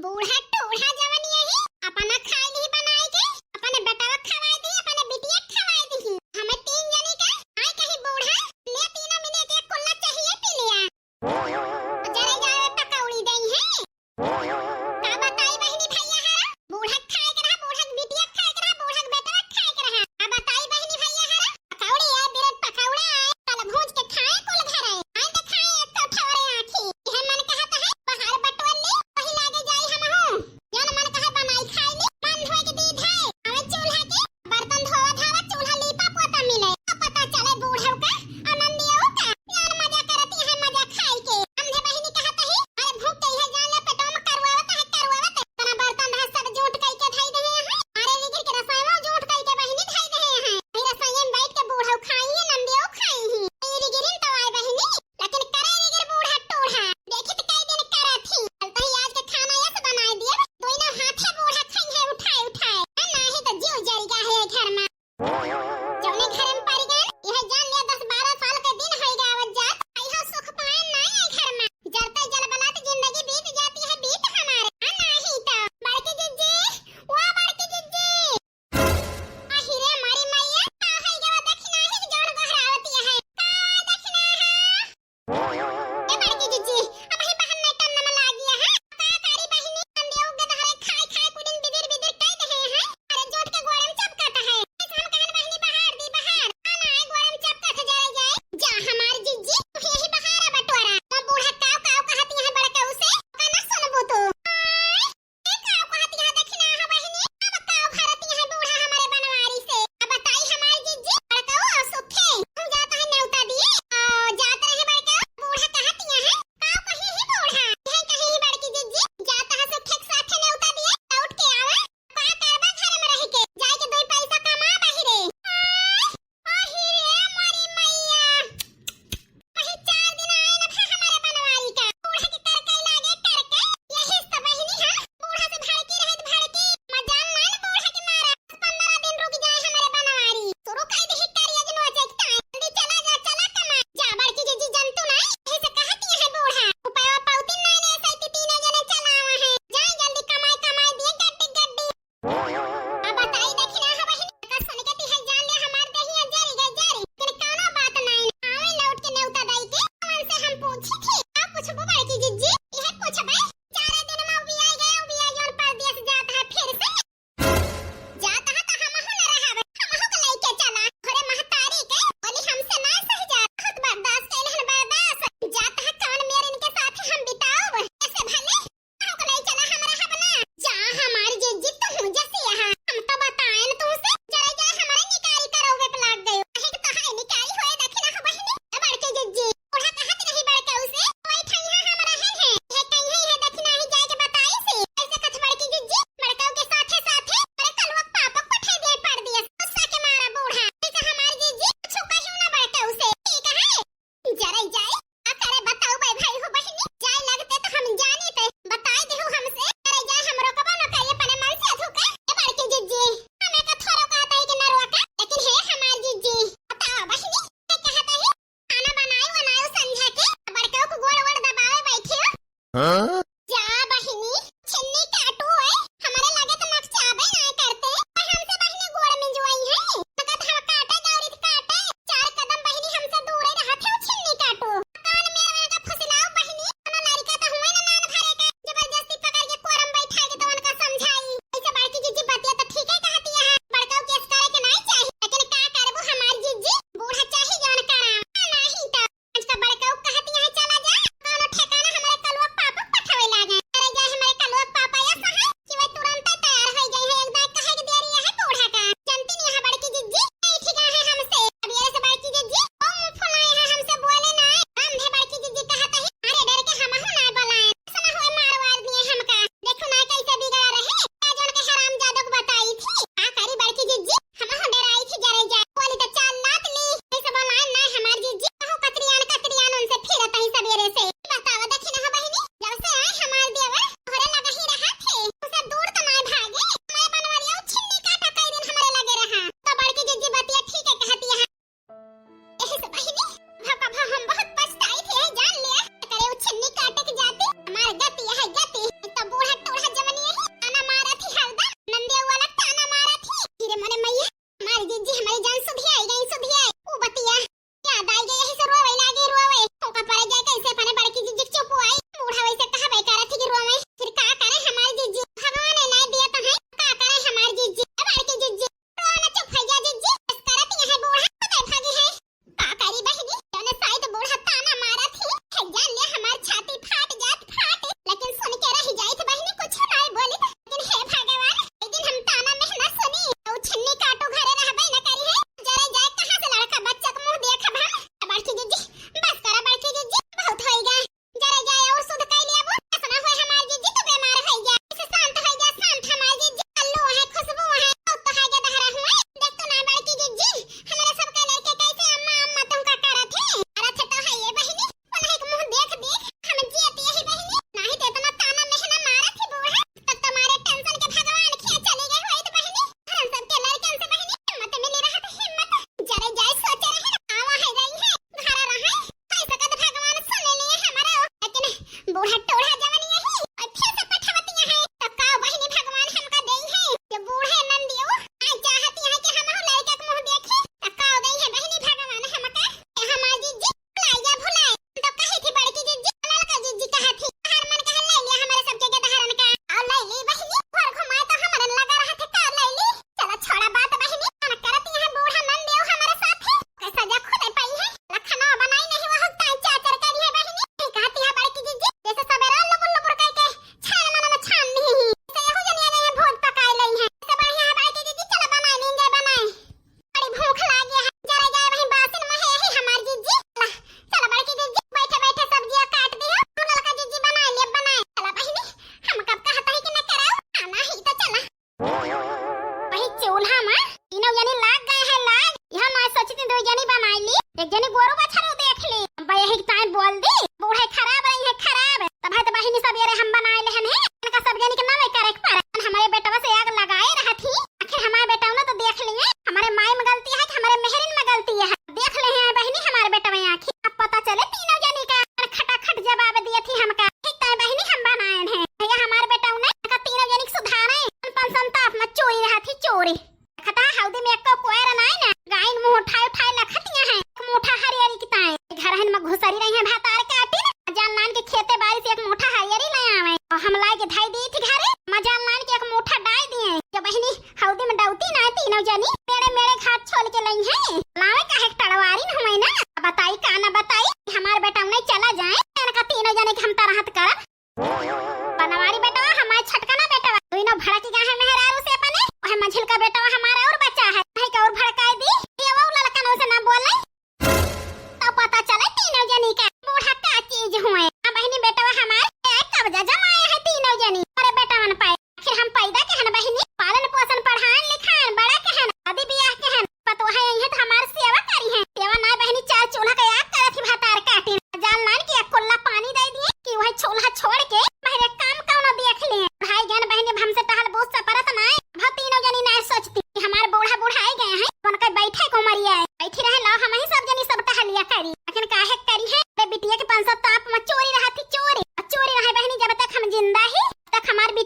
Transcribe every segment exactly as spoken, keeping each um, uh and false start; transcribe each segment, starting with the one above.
बूढ़ा टूढ़ा जवन यही अपना खाए ली बनाए के, अपने बेटवा खवाए दी, अपने बिटिया खवाए दी। हमें तीन जनी के आए कहीं बूढ़ा, ले तीनों मिले के कुल्ला चाहिए पी लिया। चले जावे पकौड़ी दई है। का बताई बहिनी भैया हरा, बूढ़ा खाए के रहा, बूढ़ा बिटिया खाए के रहा, बूढ़ा बेटवा खाए के रहा। का बताई बहिनी भैया हरा, पकौड़ी आए, बिरेड पकौड़ा आए, तल भूज के खाए कुल घर आए। आए तो खाए एक तो ठवरे आँखी। यह मन कहत है, बाहर बटोर ली, वही लागे जाई हम हूँ। जौन मन कहत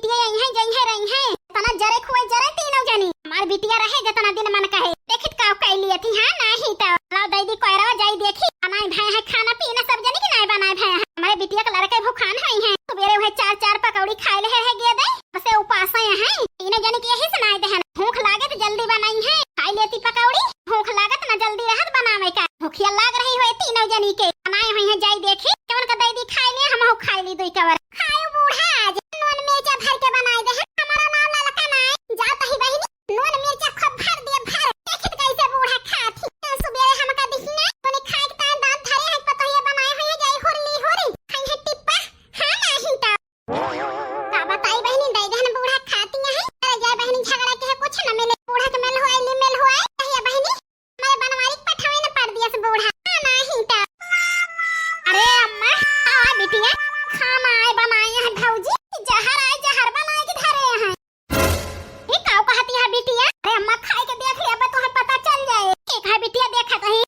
बिटिया यहीं है, जइहैं, रहिहैं। तना जरे खुए जरे तीनों जनी। हमार बिटिया रहे जतना दिन मन कहे। देखित का कइ लियत ही, हाँ, नाहीं त। लाओ दइ दी कोयरवा जाई देखी। बनाए भए हैं खाना पीना सब जनी कि नाहीं बनाए भए हैं। हमरे बिटिया के लड़के भुखान होइहैं। सुबेरे उहै चार चार पकौड़ी खाए लेहे है गे दे। बसे उपास हैं। तीनों जनी के यही सुनाए देहन। भूख लागे त जल्दी बनइहैं। खाई लेती पकौड़ी। भूख लागत ना जल्दी रहत बनावे का। भूखिया लाग रही होए तीनों जनी के। बनाए होइहैं जाई देखी। केवन का दइ दी खाए लिए हमहू खाए ली दुई कवर। खायो बूढ़ा आज नून मिर्चा भर के बनाए देहन। हमारा नाम ललका नाय। जा तही बहिनी नून मिर्चा खूब भर दिया भर। देखित कैसे बूढ़ा खात ही। सुबेरे हमका दिखी ना। उन्हें खाए के तान दांत धरे हैं पतोहिया बनाए होइहैं जाई हुरली हुरी। खाई है टिप्पा। हाँ नाहीं त। का बताई बहिनी, दइ देहन बूढ़ा खाती हैं। अरे जाए बहिनी, झगड़ा के है कुछ न मिले। बूढ़ा के मेल होए, ली मेल होए। कहिया बहिनी, हमरे बनवारी के पठावे न पड़ दियस बूढ़ा। हाँ, नाहीं त। अरे अम्मा, आ बिटिया, खाना आए बनाए हैं भौजी। जहर आए, जहर बनाए के धरे हैं। ये काऊ कहती है बिटिया? अरे अम्मा, खाए के देख ले, अब तुम्हें पता चल जाए। ठीक है बिटिया, देखत ही।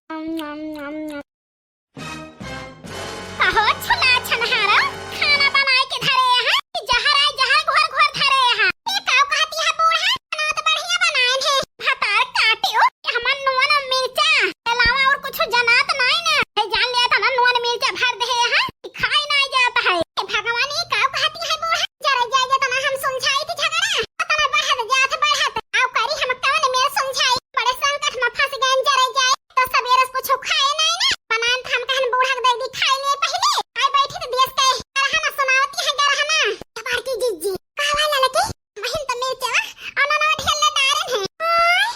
कहो छुला छनहारा, खाना बनाए के धरे हैं कि जहर आए जहर घोर घोर धरे हैं? ये काऊ कहती है बूढ़ा? खाना तो बढ़िया बनाए हैं। भतार काटियो कि हमन नून मिर्चा अलावा और कुछ जनात नाई ना। ये जान लिया था ना, नून मिर्चा भर दे हैं कि खाए नाई जात है। ए भगवान, ये काऊ कहती है बूढ़ा? जरे जाए तना हम सुलझाई थी झगड़ा, तना बढ़त जात बढ़त। आओ करी हम कवन मेर सुलझाई? बड़े संकट में फंस गए, जरे जाए। तो सबेरे से कुछ खाए नाई ना, बनान त हम कहन बूढ़ा के दइ दी खाए लिए पहिले। आए बैठी त दियस कहे, गरहना सुनावती है, गरहना। ए बड़की जिज्जी, का भा ललकी? बहिन त मिर्चवा, अउ ननवा ढेले डारन है। आय,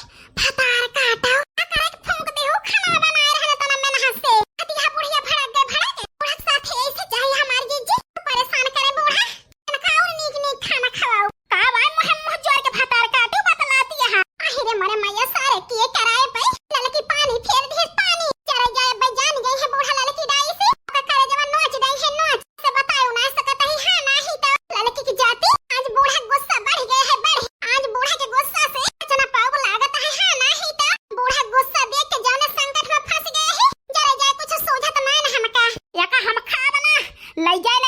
भतार काटो, का करे के फूंक देहु, खाना बनाए रहने तना में नहा से। अतिहा बुढ़िया भड़क गए, भड़क गए। बूढ़ा के साथ ऐसे चाही हमार जिज्जी, परेशान करे बूढ़ा। इनका और नीक नीक खाना खवाओ। का बाय मुँह मुँह जोर के भतार काटू बतलाती यहाँ। आहि रे मोरे मैया, सारे किए कराए पे ललकी पानी फेर दिए पानी। जरे जाए बे, जान गई है बूढ़ा ललकी डाई से। ओकर करे जवन नोच दई है नोच। से बतायो ना सकत ही, हाँ नाहीं त। ललकी की जाति, आज बूढ़ा गुस्सा बढ़ गए है बढ़। आज बूढ़ा के गुस्सा से जना पाव लागत है, हाँ नाहीं त। बूढ़ा गुस्सा देख के जौने संकट में फंस गए है। जरे जाए कुछ सूझत नाई ना हमका। या का हम खाब ना, लइ जाए